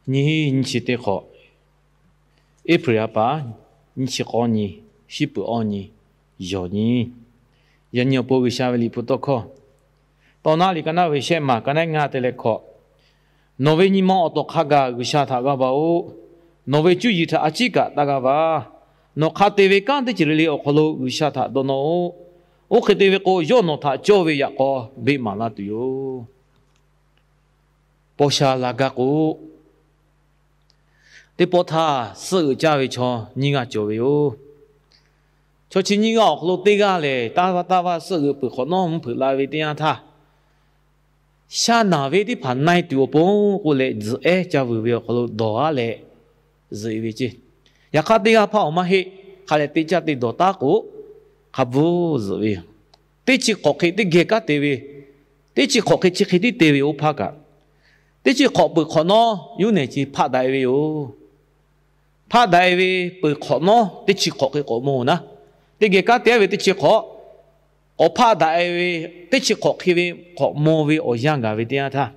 Nyiˇ hinˉ nyiˇ chi teˇ hk'awꞈ, April ha pa nyiˇ chi k'awˇ nyi, shiˉ peuˬ awˇ nyi, yawˬ nyi. Yaꞈ nyi awˬ pon G'uiˬsha ve liꞈ hpu tawˇ hkawˇ, Tawˇ naˉ liꞈ ka naˉ ve shehˆ maˬ ka naˉ ngaˇ te leh hkawꞈ, Nawˬ ve nyi ma awˬ tawˍ hk'a gaˬ G'uiˬsha htaꞈ g'a va-oˬ. Nawˬ ve cuˇ yiˍ htaꞈ a ciˉ kaꞈ taˇ g'a va. Nawˬ hk'a te ve kanˉ teˇ ceuˬ le le awˬ hk'aw lo G'uiˬsha htaꞈ dawˇ nawˇ-oˆ. Oˇ hk'e te ve k'o, yawˇ nawˬ htaꞈ cawˇ ve yaꞈ k'aw beˆ maˍ laˇ tuˬ yoˬ. Paw sha la gaˇ k'o, teˇ pawˆ htaˇ suhˆ g'euꞈ caˇ ve chaw nyiˇ g'aˇ cawˬ ve yoˬ. Chaw chi nyiˇ g'aˇ awˬ hk'aw lo teˇ g'aˇ lehˬ, taˇ vaˇ taˇ vaˇ suhˆ g'euꞈ peuˬ hk'awꞈ nawˉ mvuhˇ hpeuꞈ la ve teˇ yanˇ htaˇ, sha naˍ ve teˇ hpaˍ na-e tuˬ awˬ pon k'oˆ leh, tzuhꞈ ehˉ caˇ vuiˬ ve awˬ hk'aw lo dawˬ-aˉ leh zuhꞈ-e ve ceˇ. Yaꞈ hk'aˇ, teˇ g'aˇ hpaˇ awˬ maˇ heˆ. Hk'a leh te caˇ te dawˬ taˉ k'o, hk'a bvuhˇ zuhꞈ ve yoˬ. Teˇ chi hk'awꞈ hk'e teˇ geh kanˉ te ve, teˇ chi hk'awꞈ hk'e chi hk'e tiˉ te ve oˇ hpaˇ kaꞈ, teˇ chi hk'awꞈ peuˬ hk'awꞈ nawˉ yuˇ nehˬ chi hpaˆ daꞈ-e ve yoˬ. Hpaˆ daꞈ-e ve peuˬ hk'awꞈ nawˉ teˇ chi hk'awꞈ hk'e k'awꞈ maw-oˬ naˉ, teˇ geh kanˉ te-a ve teˇ chi hk'awꞈ k'awꞈ hpaˆ daꞈ-e ve, teˇ chi hk'awꞈ hk'e ve k'awꞈ maw ve awˬ yanˇ gaˬ ve teˇ yanˇ htaˇ,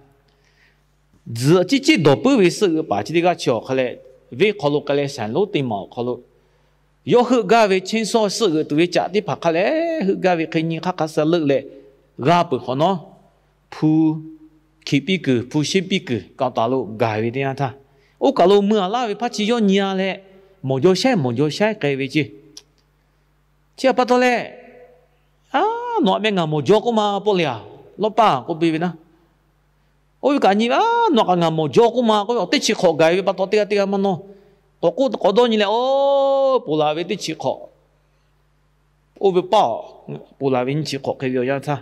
tzuhꞈ ciˉ ciˉ dawˬ puiˉ ve suhˆ g'euꞈ paˍ chi teˇ g'aˇ chi awˬ hk'a leh, venˇ hk'aw lo k'ai leh shaˍ lonˉ teˇ maˬ awˬ hk'aw lo, yawˇ heuˆ gaˇ ve chainsaw suhˆ g'euꞈ tuˬ ve caꞈ teˇ hpaˍ hk'a leh heuˆ gaˇ ve hk'e nyi hk'aˇ hk'a suh leuˆ leh g'a peuˬ hk'awꞈ nawˉ, hpu hkiꞈ piˇ kuiˬ, hpu sheˉ piˇ kuiˬ kaꞈ taˍ lo gaˬ ve teˇ yanˇ htaˇ, oˇ kaˬ lo mui-a laˇ ve hpaˇ chi yawˇ nyi-a leh, mawˬ jaw shaiˉ mawˬ jaw shaiˉ k'ai ve ceˇ. Chi htaꞈ pa taw leh, a, nawˬ aꞈ meh ngaˬ mawˬ jaw k'oˆ ma pawˆ le-a, lawˇ paˇ k'oˆ piˇ ve naˉ. Oˇ ve kaꞈ nyi ve, a, nawˬ kaꞈ ngaˬ mawˬ jaw k'oˆ ma k'oˆ ve, teˇ chi hk'awꞈ gaˬ ve pa taw teˇ g'aˇ teˇ g'aˇ maˇ nawˇ. K'awꞈ k'oˆ k'awꞈ dawˇ nyi leh, oˇ, ponˬ laˬ ve teˇ chi hk'awꞈ, oˇ ve paˇ awˬ, ponˬ laˬ ve nyiˇ chi hk'awꞈ hk'e ve awˬ yanˇ htaˇ,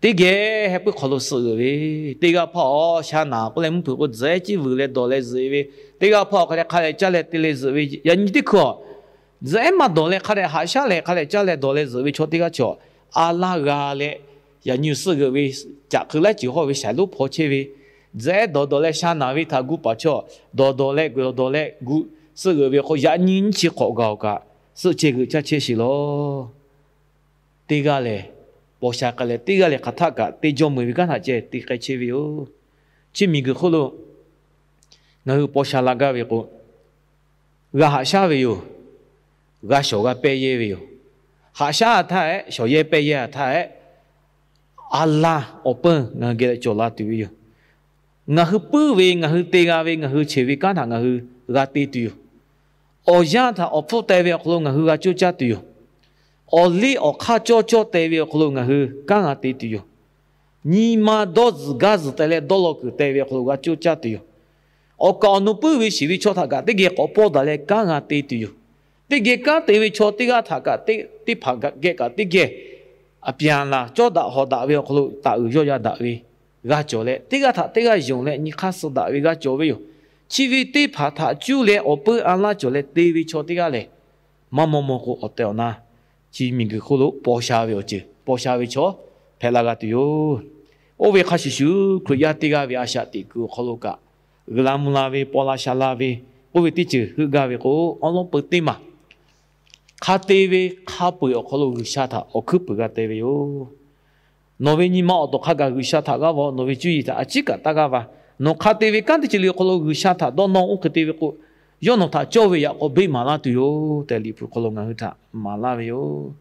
teˇ geh heh puiˉ hk'aw lo suhˆ g'euꞈ ve, teˇ g'aˇ hpaˇ awˬ sha naˍ k'oˆ leh mvuhˇ hpeuꞈ k'o tzuhꞈ ehˉ ciˉ vuiˬ leh dawˬ leh zuhꞈ-e ve, teˇ g'aˇ hpaˇ awˬ hk'a leh hk'a leh caˇ leh te leh zuhꞈ ve, yaꞈ nyi teˇ hkui-a, tzuhꞈ ehˉ maˇ dawˬ leh hk'a deh haꞈ shaˉ leh hk'a deh caˇ leh dawˬ leh zuhꞈ ve chaw teˇ g'aˇ chi awˬ, a laˇ g'a leh, yaꞈ nyi suhˆ g'euꞈ ve, caꞈ hk'eu laiˉ ceuˬ hawˇ ve shaiˍ lonˉ hpaw chehˇ ve, tzuhꞈ ehˉ dawˬ dawˬ leh sha naˍ ve htaꞈ gu paˍ chaw, dawˬ dawˬ leh g'uiˬ dawˬ dawˬ leh gu, suhˆ g'euꞈ ve hk'aw yaꞈ nyi nyiˇ chi hk'awꞈ gaˬ-oˬ kaꞈ, suhˆ ceh g'euꞈ caˇ chehˇ sheˍ law. Teˇ g'aˇ lehˬ, paw sha k'ai leh teˇ g'aˇ lehˬ hk'aˬ htaˆ kaꞈ te jawˇ meuˬ ve kanˉ htaꞈ ceh te k'ai chehˇ ve yoˬ. Chi miˬguiˬ hk'oˆ lo ngaˬ hui paw sha la gaˇ ve k'o, g'a haꞈ shaˉ ve yoˬ. G'a shawˍ g'a pehˇ yehˇ ve yoˬ. Haꞈ shaˉ-a htaˇ ehˉ, shawˍ yehˇ pehˇ yehˇ-a htaˇ ehˉ, a laˇ awˬ peuˇ ngaˬ hui geh leh cawˬ la tuˬ ve yoˬ. Ngaˬ hui puiˉ ve, ngaˬ hui te g'a ve, ngaˬ hui cheˬ ve kanˉ htaꞈ ngaˬ hui g'a te tuˬ yoˬ. Awˬ yanˇ htaꞈ awˬ hpfuhˇ teh ve awˬ hk'aw lo ngaˬ hui g'a coˇ caˇ tuˬ yoˬ. Awˬ liˇ awˬ hk'aˇ cawˇ cawˇ teh ve awˬ hk'aw lo ngaˬ hui kanˉ g'a te tuˬ yoˬ. Nyi ma dawˇ zuhˬ gaˇ zuhˬ teh leh dawˇ law kuiˬ teh ve awˬ hk'aw lo g'a coˇ caˇ tuˬ yoˬ. Awˬ kaˍ awˬ nu puiˉ ve shiˍ ve chaw htaꞈ kaꞈ teˇ geh k'awꞈ pawˇ daꞈ leh kanˉ g'a te tuˬ yoˬ. Teˇ geh kanˉ te ve chaw teˇ g'aˇ htaꞈ kaꞈ teˇ hpaˍ geh kaꞈ teˇ geh, a pyaˍ laˬ cawˇ daꞈ hawˍ daꞈ ve awˬ hk'aw lo taˍ uiˍ yawˇ yaˇ daꞈ ve g'a cawˬ leh, teˇ g'aˇ htaꞈ teˇ g'aˇ yonˍ leh nyi hk'aˇ suh daꞈ ve g'a cawˬ ve yoˬ. Chi ve teˇ hpaˍ htaꞈ cuˇ leh awˬ peuˇ a laˇ cawˬ leh te ve chaw teˇ g'aˇ lehˬ, maˇ maw maw k'o awˬ tehˬ awˬ na, chi miˬguiˬ hk'oˆ lo paw sha ve awˬ ceuˬ, paw sha ve chaw hpehꞈ la g'a tuˬ yoˬ. Oˇ ve hk'a shuˍ shuˍ, Hkriꞈ yaˇ teˇ g'aˇ ve a shaꞈ teꞈ kuiˬ awˬ hk'aw lo kaꞈ, g'uiˬ la mvuh la ve, paw la sha la ve, oˇ ve teˇ ceuˬ heuˆ gaˇ ve k'o, awˉ lawˉ peu teˇ maˬ hk'a te ve hk'a peu-eˬ awˬ hk'aw lo G'uiˬsha htaꞈ awˬ hkuiˉ puiˍ g'a te ve yoˬ. Nawˬ ve nyi ma awˬ tawˍ hk'a gaˬ G'uiˬsha htaꞈ g'aˇ va, nawˬ ve cuˇ yiˍ htaꞈ a ciˉ kaꞈ taˇ g'aˇ va. Nawˬ hk'a te ve kanˉ teˇ ceuˬ le awˬ hk'aw lo G'uiˬsha htaꞈ dawˇ nawˇ, oˇ hk'e te ve k'o, yawˇ nawˬ htaꞈ cawˇ ve yaꞈ k'aw beˆ maˍ laˇ tuˬ yoˬ tehꞈ, Liꞈ hpu hk'aw lo ngaˬ hui htaꞈ maˍ laˇ ve yoˬ.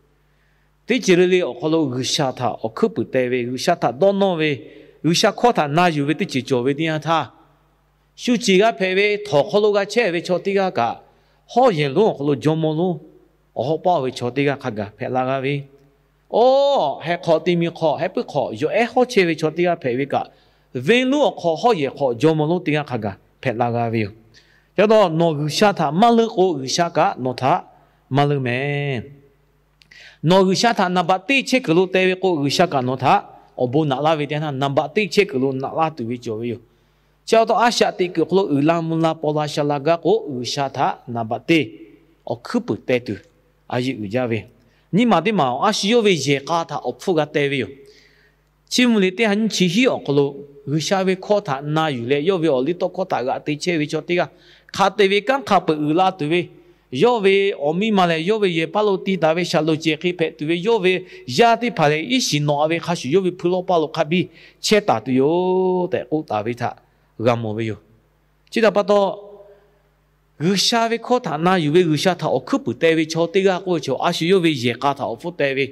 Teˇ ceuˬ le le awˬ hk'aw lo G'uiˬsha htaꞈ awˬ hkuiˉ puiˍ te ve, G'uiˬsha htaꞈ dawˇ nawˇ ve, G'uiˬsha hkawˇ htaꞈ na yuˬ ve teˇ ceuˬ cawˬ ve teˇ yanˇ htaˇ, shu ceˬ g'a hpehꞈ ve htawnˍ hk'aw lo g'a chehˇ ve chaw teˇ g'aˇ kaꞈ, hawˉ yehˬ lonˉ awˬ hk'aw lo jawˇmawˇ lonˉ awˬ hawˉ paˇ ve chaw teˇ g'aˇ hk'a gaˬ hpehꞈ la g'a ve, oˇ heh hk'aw te mi hk'aw heh puiˉ hk'aw yawˬ ehˉ hawˉ chehˇ ve chaw teˇ g'aˇ hpehꞈ ve kaꞈ, venˇ lonˉ awˬ hk'aw hawˉ yehˬ hk'aw jawˇmawˇ lonˉ teˇ g'aˇ hk'a gaˬ hpehꞈ la g'a ve yoˬ. Ca taw nawˬ G'uiˬsha htaꞈ maˇ leuˆ k'o, G'uiˬsha kaꞈ nawˬ htaꞈ maˇ leuˆ mehˍ. Nawˬ G'uiˬsha htaꞈ naˍ baꞈ teˇ chehˇ kuiˬ lo te ve k'o, G'uiˬsha kaꞈ nawˬ htaꞈ awˬ bon naꞈ laˇ ve teˇ yanˇ htaˇ, naˍ baꞈ teˇ chehˇ kuiˬ lo naꞈ laˇ tuˬ ve cawˬ ve yoˬ. Chi pa taw a shaꞈ teꞈ kuiˬ hk'aw lo uiˍ la mvuh la paw la sha la gaˇ k'o, G'uiˬsha htaꞈ naˍ baꞈ teˇ awˬ hkuiˉ puiˍ te tuˬ a yeˆ uiˍ jaˇ ve, nyiˇ maˬ teˇ maˬ awˬ a shu yawˇ ve yehˬ k'a htaꞈ awˬ hpfuhˇ g'a te ve yoˬ. Chiˇ mvuh liꞈ teˇ ha nyiˇ chi hiˉ awˬ hk'aw lo G'uiˬsha ve hkawˇ htaꞈ na yuˬ leh, yawˇ ve awˬ liˇ tawˇ hkawˇ htaꞈ g'aꞈ te chehˇ ve chaw teˇ g'aˇ hk'a te ve kanˉ hk'a peu-eˬ uiˍ la tuˬ ve, yawˇ ve awˬ miˇ ma leh yawˇ ve yehˬ paˇ lo ti taˍ ve shaˍlonˍ cehˬ hk'e hpehꞈ tuˬ ve, yawˇ ve yaˇ teˇ hpaˍ lehˬ iˉ shiˍ nawꞈ ve hk'a shuˍ yawˇ ve hpui lawˇ paˇ lo hk'a biˇ chehˇ taˍ tuˬ yoˬ tehꞈ k'oˆ taˍ ve htaꞈ g'a mawˬ ve yoˬ. Chi htaꞈ pa taw, G'uiˬsha ve hkawˇ htaꞈ na yuˬ ve, G'uiˬsha htaꞈ awˬ hkuiˉ puiˍ teh ve chaw teˇ g'aˇ k'oˆ ve chaw, a shu yawˇ ve yehˬ k'a htaꞈ awˬ hpfuhˇ teh ve,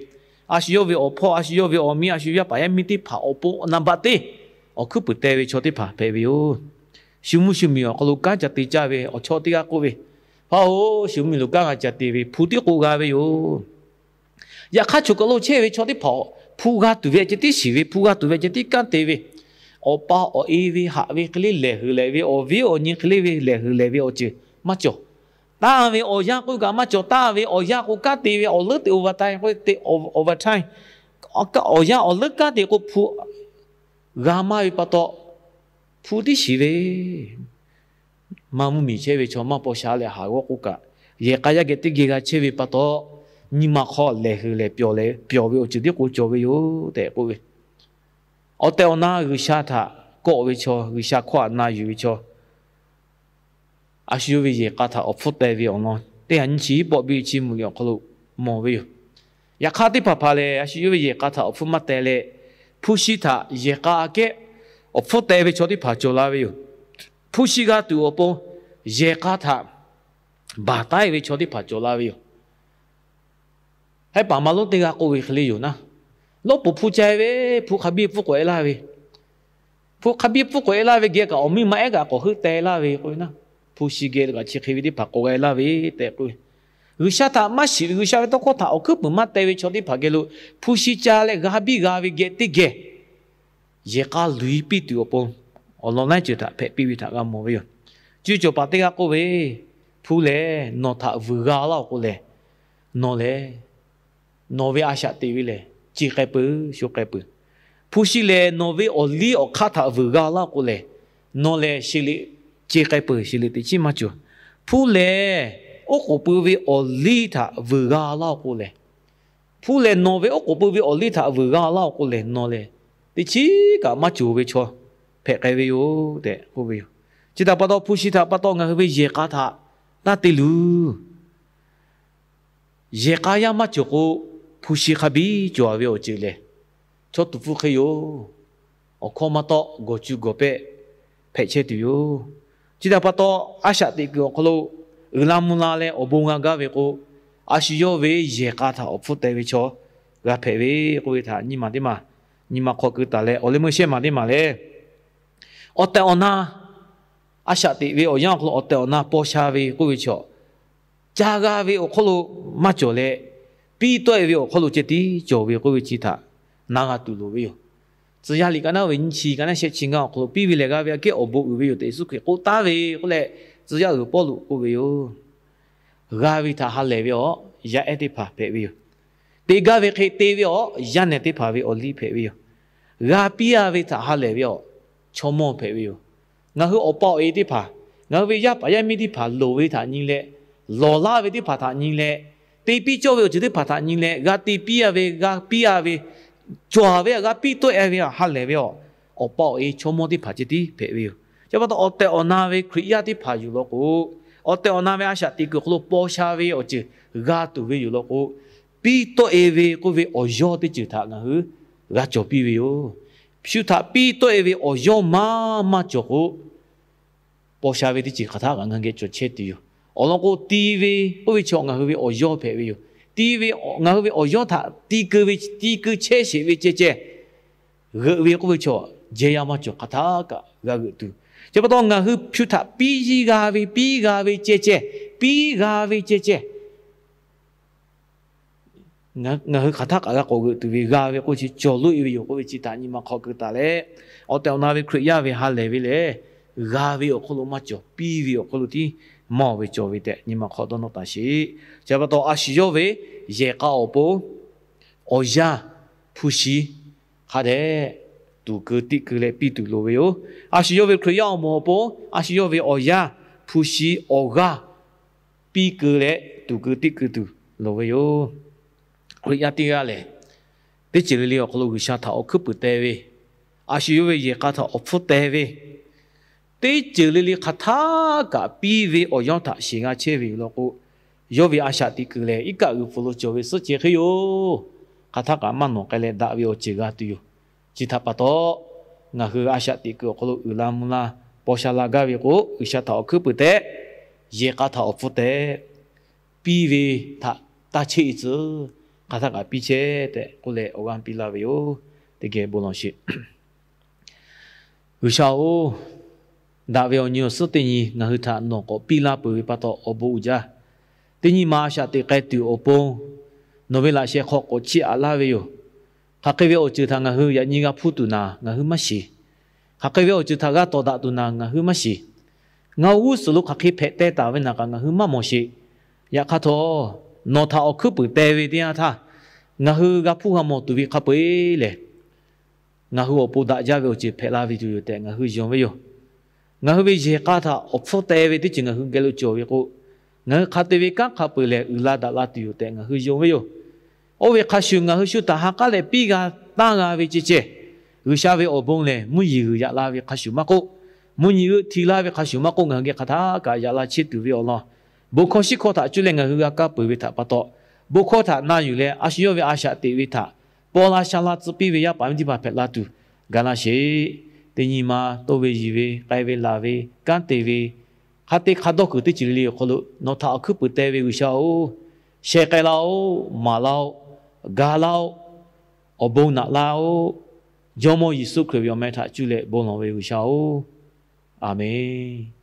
a shu yawˇ ve awˬ hpawˇ, a shu yawˇ ve awˬ miˇ, a shu yaˇ paˍ yaˇ miˇ teˇ hpaˍ awˬ pon naˍ baꞈ teˇ awˬ hkuiˉ puiˍ teh ve chaw teˇ hpaˍ hpehꞈ ve yoˬ. Shu mvuhˇ shu miˬ awˬ hk'aw lo kanˉ ca te caˇ ve awˬ chawˇ teˇ g'aˇ k'oˆ ve, Hpaˇ-oˬ, shu mvuhˇ miˬ lo kanˉ g'a ca te ve hpu tiˉ k'o g'a ve yoˬ. Yaꞈ hk'aˇ, choˬ kaˬ lo chehˇ ve chaw teˇ hpaˍ hpu g'a tuˬ ve ceh tiˉ shiˍ ve, hpu g'a tuˬ ve ceh tiˉ kanˉ te ve, awˬ pa awˬ e ve haꞈ ve hk'e le lehˬ huiˬ lehˬ ve, awˬ viˉ awˬ nyi hk'e le ve lehˬ huiˬ lehˬ ve awˬ ceuˬ maˇ cawˬ. Tanˇ ve awˬ yanˇ k'oˆ kaꞈ maˇ cawˬ. Tanˇ ve awˬ yanˇ k'o kanˉ te ve awˬ leuˉ te awˬ va ta k'o te awˬ va ta, awˬ yanˇ awˬ leuˉ kanˉ te k'o hpu g'a maˇ ve pa taw, hpu tiˉ shiˍ ve, maˇ mvuhˇ miˬ chehˇ ve chaw maˇ paw sha leh haˍ g'awˇ k'oˆ kaꞈ, yehˬ k'a yaˇ geh teˇ geh g'a chehˇ ve pa taw, nyi ma hk'aw lehˬ huiˬ lehˬ pyawˬ leh pyawˬ ve awˬ ceuˬ tiˉ k'o cawˬ ve yoˬ tehꞈ k'oˆ ve. Awˬ tehˬ awˬ na G'uiˬsha htaꞈ kawˆ ve chaw, G'uiˬsha hkawˇ htaꞈ na yuˬ ve chaw, a shu yawˇ ve yehˬ k'a htaꞈ awˬ hpfuhˇ teh ve awˬ lawn teˇ ha nyiˇ chi pawˆ biˇ chi mvuhˇ miˬ awˬ hk'aw lo mawˬ ve yoˬ. Yaꞈ hk'aˇ, teˇ hpaˍ hpaˍ lehˬ, a shu yawˇ ve yehˬ k'a htaꞈ awˬ hpfuhˇ maˇ teh leh, hpu shi htaꞈ yehˬ k'a aꞈ kehˉ awˬ hpfuhˇ teh ve chaw teˇ hpaˍ cawˬ la ve yoˬ. Hpu shi g'a tuˬ awˬ pon yehˬ k'a htaꞈ baˬ taˉ-e ve chaw teˇ hpaˍ cawˬ la ve yoˬ. Hehˉ paˍ maˇ lonˉ teˇ g'aˇ k'oˆ ve hk'e le yoˬ naˉ, lawˉ poˍ hpu ca-e ve, hpu hk'a biˇ pfuhˇ k'awꞈ-e laˇ ve, hpu hk'a biˇ pfuhˇ k'awꞈ-e laˇ ve geh kaꞈ awˬ miˇ ma ehˉ kaꞈ k'awꞈ heuˆ teh laˇ ve k'oˆ ve naˉ, hpu shi geh kaꞈ chi hk'e ve teˇ hpaˍ k'awꞈ g'a-e laˇ ve tehꞈ k'oˆ ve. G'uiˬsha htaꞈ maˇ shiˍ ve, G'uiˬsha ve tawˇ hkawˇ htaꞈ awˬ hkuiˉ puiˍ maˇ teh ve chaw teˇ hpaˍ geh lo hpu shi ca leh g'a biˇ g'a ve geh teˇ geh yehˬ k'a luˬ-i piˇ tuˬ awˬ pon awˬ lawn laiˉ ceuˬ htaꞈ hpehꞈ piˇ ve htaꞈ g'a mawˬ ve yoˬ. Cuˇ cawˬ paˍ teˇ g'aˇ k'oˆ ve, Hpu lehˬ nawˬ htaꞈ vuiˬ g'a laˇ-oˬ k'o lehˬ, nawˬ lehˬ nawˬ ve a shaꞈ teꞈ ve lehˬ ce k'ai peuˬ, sho k'ai peuˬ. Hpu shi lehˬ nawˬ ve awˬ liˇ awˬ hk'aˇ htaꞈ vuiˬ g'a laˇ-oˬ k'o lehˬ, nawˬ lehˬ sheˍ liꞈ ce k'ai peuˬ, sheˍ liꞈ teꞈ chiˉ maˇ cawˬ. Hpu lehˬ oˉ k'oˍ pui ve awˬ liˇ htaꞈ vuiˬ g'a laˇ-oˬ k'o lehˬ, hpu lehˬ nawˬ ve oˉ k'oˍ pui ve awˬ liˇ htaꞈ vuiˬ g'a laˇ-oˬ k'o lehˬ, nawˬ lehˬ teˇ chiˉ kaꞈ maˇ cawˬ ve chaw hpehꞈ k'ai ve yoˬ tehꞈ k'oˆ ve yoˬ. Chi htaꞈ pa taw, hpu shi htaꞈ pa taw ngaˬ hui ve yehˬ k'a htaꞈ taˇ te luˬ. Yehˬ k'a yaˇ maˇ cawˬ k'o, hpu shi hk'a biˇ cawˬ-a ve awˬ ceuˬ lehˬ, chaw tuˍ hpfuhˇ hk'e yoˬ. Awˬ hkawˇ maˇ tawˆ, gawˬ cu gawˬ pehˆ hpehꞈ chehˇ tuˬ yoˬ. Chi htaꞈ pa taw, a shaꞈ teꞈ kuiˬ awˬ hk'aw lo uiˍ la mvuh la leh awˬ bon g'a gaˇ ve k'o, a shu yawˇ ve yehˬ k'a htaꞈ awˬ hpfuhˇ teh ve chaw g'a hpehꞈ ve k'oˆ ve htaꞈ nyi ma teˇ maˬ nyi ma hk'aw keu taˍ leh, awˬ leh meuˇ shehˇ maˬ teˇ maˬ lehˬ, awˬ tehˬ awˬ na a shaꞈ teꞈ ve awˬ yanˇ awˬ hk'aw lo awˬ tehˬ awˬ na paw sha ve k'oˆ ve chaw, ca g'a ve awˬ hk'aw lo maˇ cawˬ leh, piˇ tawˆ-e ve awˬ hk'aw lo ceh tiˉ cawˬ ve k'oˆ ve chi htaꞈ na g'a tuˬ loˍ ve yoˬ. Tcuh yaˇ liꞈ ka naˉ ve nyiˇ chi, ka naˉ shehˆ chi ngaˇ awˬ hk'aw lo, Piˇ ve lehˬ g'a ve aꞈ kehˉ awˬ bon uiˍ ve yoˬ tehꞈ Yeˍsuˆ Hkriꞈ k'oˆ taˍ ve k'oˆ leh, tcuh yaˇ uiˍ Pawˇluꞈ k'oˆ ve yoˬ. G'a ve htaꞈ ha lehˬ ve awˬ yaˇ ehˉ teˇ hpaˍ hpehꞈ ve yoˬ. Te gaˇ ve hk'e te ve awˬ yaˇ nehˬ teˇ hpaˍ ve awˬ liˇ hpehꞈ ve yoˬ. G'a piˇ-a ve htaꞈ ha lehˬ ve awˬ chaw mawˇ hpehꞈ ve yoˬ. Ngaˬ hui awˬ pa awˬ e teˇ hpaˍ, ngaˬ hui ve yaˇ paˍ yaˇ miˇ teˇ hpaˍ loˍ ve htaꞈ nyi leh, lawˬ laˇ ve teˇ hpaˍ htaꞈ nyi leh, te piˇ cawˇ ve awˬ ceuˬ teˇ hpaˍ htaꞈ nyi leh, g'a te piˇ-a ve, g'a piˇ-a ve, cawˬ-a ve, g'a piˇ tawˆ-e ve htaꞈ ha lehˬ ve awˬ, awˬ pa awˬ e chaw mawˇ teˇ hpaˍ ceh tiˉ hpehꞈ ve yoˬ. Chi pa taw, awˬ tehˬ awˬ na ve Hkriꞈ yaˇ teˇ hpaˍ yoˬ law k'o, awˬ tehˬ awˬ na ve a shaꞈ teꞈ kuiˬ awˬ hk'aw lo paw sha ve awˬ ceuˬ g'a tuˬ ve yoˬ law k'o, piˇ tawˆ-e ve k'oˆ ve awˬ yawˇ teˇ ceuˬ htaꞈ ngaˬ hui g'a cawˬ piˇ ve yoˬ. Shu htaꞈ piˇ tawˆ-e ve awˬ yawˇ maˇ maˇ cawˬ k'o, paw sha ve teˇ ceuˬ hk'aˬ htaˆ kaꞈ ngaˬ hui geh cawˬ chehˇ tuˬ yoˬ. Awˬ lawn k'o, ti ve k'oˆ ve chaw ngaˬ hui ve awˬ yawˇ hpehꞈ ve yoˬ. Ti ve, ngaˬ hui ve awˬ yawˇ htaꞈ ti keu ve, ti keu chehˇ sheˍ ve ceh ceh, g'euꞈ ve k'oˆ ve chaw, jehˇ yaˇ maˇ cawˬ hk'aˬ htaˆ kaꞈ g'a g'euꞈ tuˬ. Chi pa taw, ngaˬ hui shu htaꞈ piˇ g'a ve, piˇ g'a ve ceh ceh, piˇ g'a ve ceh ceh, ngaˬ hui hk'aˬ htaˆ kaꞈ g'a k'awꞈ g'euꞈ tuˬ ve g'a ve k'oˆ chi cawˬ loˆ-e ve yoˬ k'oˆ ve chi htaꞈ nyi ma hk'aw keu taˍ leh, awˬ tehˬ awˬ na ve Hkriꞈ yaˇ ve ha lehˬ ve lehˬ, g'a ve awˬ hk'aw lo maˇ cawˬ, piˇ ve awˬ hk'aw lo tiˉ mawˬ ve cawˬ ve tehꞈ nyi ma hk'aw dawˇ nawˇ taˍ sheˍ. Chi pa taw, a shu yawˇ ve yehˬ k'a awˬ pon awˬ yanˇ hpu shi hk'a dehꞈ tuˍ keu tiˆ keu leh piˇ tuˬ loˍ ve yoˬ. A shu yawˇ ve Hkriꞈ yaˇ awˬ moˍ awˬ pon a shu yawˇ ve awˬ yanˇ hpu shi awˬ g'aˇ piˇ keu leh tuˍ keu tiˆ keu tuˬ loˍ ve yoˬ. Hkriꞈ yaˇ teˇ g'aˇ lehˬ, teˇ ceuˬ le le awˬ hk'aw lo G'uiˬsha htaꞈ awˬ hkuiˉ puiˍ teh ve, a shu yawˇ ve yehˬ k'a htaꞈ awˬ hpfuhˇ teh ve, teˇ ceuˬ le le hk'aˬ htaˆ kaꞈ piˇ ve awˬ yawˇ htaꞈ shiˍ g'a chehˇ ve yoˬ law k'o, yawˇ ve a shaꞈ teꞈ kuiˬ lehˬ, iˉ kaˆ g'uiˬ pfuhˍ lo cawˬ ve suhˉ ceh hk'e yoˬ. Hk'aˬ htaˆ kaꞈ maˇ nawˬ k'ai leh daꞈ ve awˬ ceuˬ g'a tuˬ yoˬ. Chi htaꞈ pa taw, ngaˬ hui a shaꞈ teꞈ kuiˬ awˬ hk'aw lo uiˍ la mvuh la paw sha la gaˇ ve k'o, G'uiˬsha htaꞈ awˬ hkuiˉ puiˍ teh, yehˬ k'a htaꞈ awˬ hpfuhˇ teh, piˇ ve htaꞈ taˇ cheˆ e tcuh, hk'aˬ htaˇ kaꞈ piˇ chehˇ tehꞈ k'oˆ leh awˬ g'aˇ piˇ laˇ ve yoˬ. Teˇ geh bon lawˬ sheˍ. G'uiˬsha-oˬ, daꞈ ve awˬ nyi awˬ suhˉ teˇ nyi ngaˬ hui htaꞈ nawˬ k'awꞈ piˇ laˇ peuˬ ve pa taw awˬ bon uiˍ jaˇ. Teˇ nyi ma a shaꞈ teꞈ k'ai tuˬ awˬ pon nawˬ ve laꞈ sheh hk'aw k'awꞈ chiˇ aꞈ laˇ ve yoˬ. Hk'aˬ hk'e ve awˬ ceuˬ htaꞈ ngaˬ hui yaꞈ nyi g'a hpuˇ tuˬ naˍ ngaˬ hui maˇ shiˍ. Hk'aˬ hk'e ve awˬ ceuˬ htaꞈ g'a tawˍ daꞈ tuˬ naˍ ngaˬ hui maˇ shiˍ. Ngaˬ hui g'uˇ suhˍ lo hk'aˬ hk'e hpehꞈ teh taˍ ve naˍ kaꞈ ngaˬ hui maˇ mawˬ sheˍ. Yaꞈ hk'aˇ htawˇ, nawˬ htaꞈ awˬ hkuiˉ puiˍ teh ve teˇ yanˇ htaˇ, ngaˬ hui g'a hpuˇ g'a mawˬ tuˬ ve hk'a peu-eˬ lehˬ, ngaˬ hui awˬ pon daꞈ jaˇ ve awˬ ceuˬ hpehꞈ la ve tuˬ yoˬ tehꞈ ngaˬ hui yonˍ ve yoˬ. Ngaˬ hui ve yehˬ k'a htaꞈ awˬ hpfuhˇ teh ve teˇ ceuˬ ngaˬ hui geh lo cawˬ ve k'o, ngaˬ hui hk'a te ve kanˉ hk'a peu-eˬ lehˬ uiˍ la daꞈ la tuˬ yoˬ tehꞈ ngaˬ hui yonˍ ve yoˬ. Oˇ ve hk'a shuˍ ngaˬ hui shu htaꞈ ha k'aˉ leh piˇ g'a taˇ g'a ve ceh ceh, G'uiˬsha ve awˬ bon lehˬ mvuhˇ yeˬ g'uiˬ yaꞈ la ve hk'a shuˍ maˇ k'oˆ, mvuhˇ nyi g'euˆ hti laˇ ve hk'a shuˍ maˇ k'oˆ, ngaˬ hui geh hk'aˬ htaˇ kaꞈ yaꞈ la chehˇ tuˬ ve awˬ lawn, bon hkawˇ shiˉ hkawˇ htaꞈ cuˇ leh ngaˬ hui g'a kaˇ peuˬ ve htaꞈ pa taw, bon hkawˇ htaꞈ na yuˬ leh a shu yawˇ ve a shaꞈ teꞈ ve htaꞈ paw la sha la tcuh piˇ ve yaˇ paˍ miˇ teˇ hpaˍ hpehꞈ la tuˬ ga laˇ sheˍ. Teˇ nyi ma toˇ ve yiˬ ve k'ai ve laˬ ve kanˉ te ve hk'a te hk'a dawˇ kuiˬ teˇ ceuˬ le le awˬ hk'aw lo nawˬ htaꞈ awˬ hkuiˉ puiˍ teh ve G'uiˬsha-oˬ, sheh k'ai laˇ-oˆ, maˍ laˇ-oˆ, ga laˇ-oˆ, awˬ bon naꞈ laˇ-oˆ. Jawˇmawˇ Yeˍsuˆ Hkriꞈ ve awˬ meh htaꞈ cuˇ leh bon lawˬ ve G'uiˬsha-oˬ, Aˍmenˍ.